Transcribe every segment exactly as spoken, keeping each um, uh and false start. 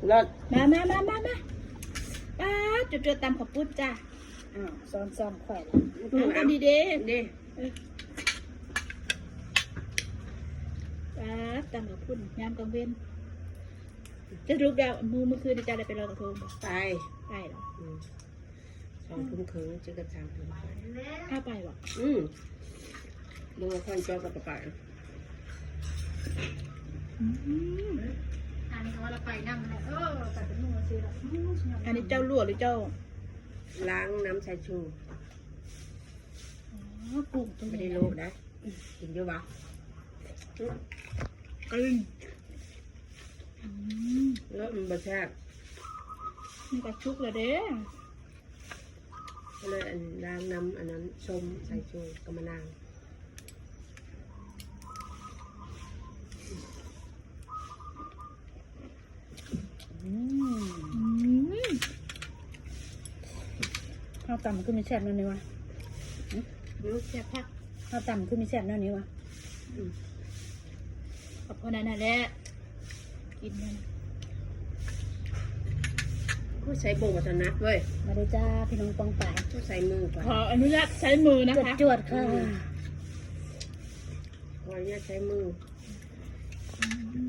เลิศ มามามามามา ป๊าด จวดๆ ตำข้าวปุ้นจ้า อ้าว ซ้อนๆ ข่อยละ อืม เอากันดีเด้ นี่ เออ ป๊าด ตำข้าวปุ้น ยามกลางเว็น สรุปแล้ว มื้อ มื้อคืนนี่เจ้าได้ไปลอยกระทงบ่ ไป ไปเหรอ อืม สองทุ่มครึ่ง เจอกันสามทุ่ม ถ้าไปบ่ อืม ดูว่าคนจองกับกระเป๋า อืม อันนี้เขาว่าเราไปนั่งนะ เออ แต่เป็นหมู่ซื้อละ อืม อันนี้เจ้าลวกหรือเจ้า ล้างน้ำสายชู อ๋อ กุ้งตัว ไม่ได้ ใหญ่ ลวกนะ กินเยอะวะ กลึ้ง อืม แล้วมันบ่แซ่บ มันก็สุกแล้วเด้ ก็เลยอันล้างน้ำอันนั้น ส้มสายชูกับมะนาว อืม อืม ข้าวตำคือมีแซ่บแนวนี้วะ อืม แซ่บคัก ข้าวตำคือมีแซ่บแนวนี้วะ อืม ขอบคุณนั่นแหละ กินนั่น ผู้ใช้โบกถนัดเว้ย มาเลยจ้า พี่น้องปองปาย ผู้ใช้มือก่อน ขออนุญาตใช้มือนะคะ จวดๆ ค่ะ อืม ขออนุญาตใช้มือ อืม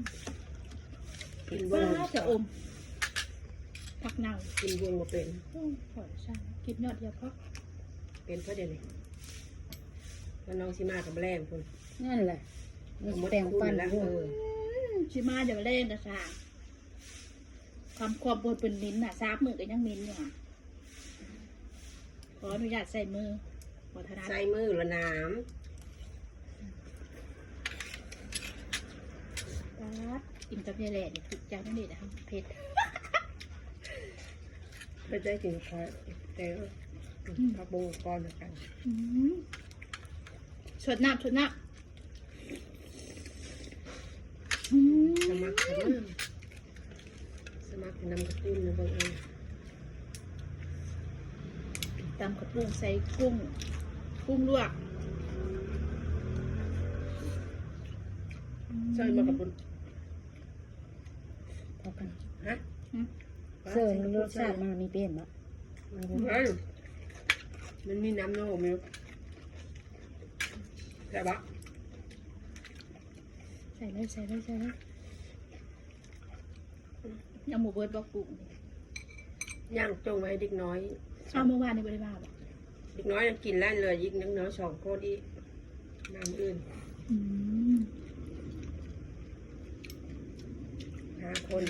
กินบ่ ว้า จะอม ผักเน่า กินบ่เป็น อืม ขอใช่ กินยอดเดียวพอ เป็นเพราะเดี๋ยวนี้ แล้วน้องสิมากับแมลงพุ่น นั่นแหละ เอาหมด แปรงฟัน คุณละ อยู่ เออ อืม สิมาเดี๋ยวแรงกระซ่า ทำความบนเป็นมินน่ะ สามมื้อก็ยังมินอยู่ค่ะ ขออนุญาตใส่มือ ขอถนัด ใส่มือละน้ำ ป๊าด กินกับยายแหล่นี่ถูกใจนั่นเองนะคะ เผ็ด ไม่ได้กินค่ะ แต่ อืม ผักบุ้งก้อนเดียวกัน อืม สดน้ำ สดน้ำ อืม สมัครค่ะเด้อ สมัครนำกระปุ้นนะเบิ่งเอา ตำกระปุ้นใส่กุ้ง กุ้งลวก อืม ใส่มากระปุ้น พอกัน ฮะ อืม เสิร์ฟรสชาติมามีเปลี่ยนบ่ อืม มันมีน้ำนมอยู่ แซ่บปะ ใส่เลย ใส่เลย ใส่เลย ยังบ่เบิดบ่กุ้ง ย่างจงไว้ให้เด็กน้อย เอาเมื่อวานนี้บ่ได้มาบ่ เด็กน้อยยังกินแล้วเหลืออีกเด็กน้อยสองคนอีก น้ำอื่น อืม ห้าคน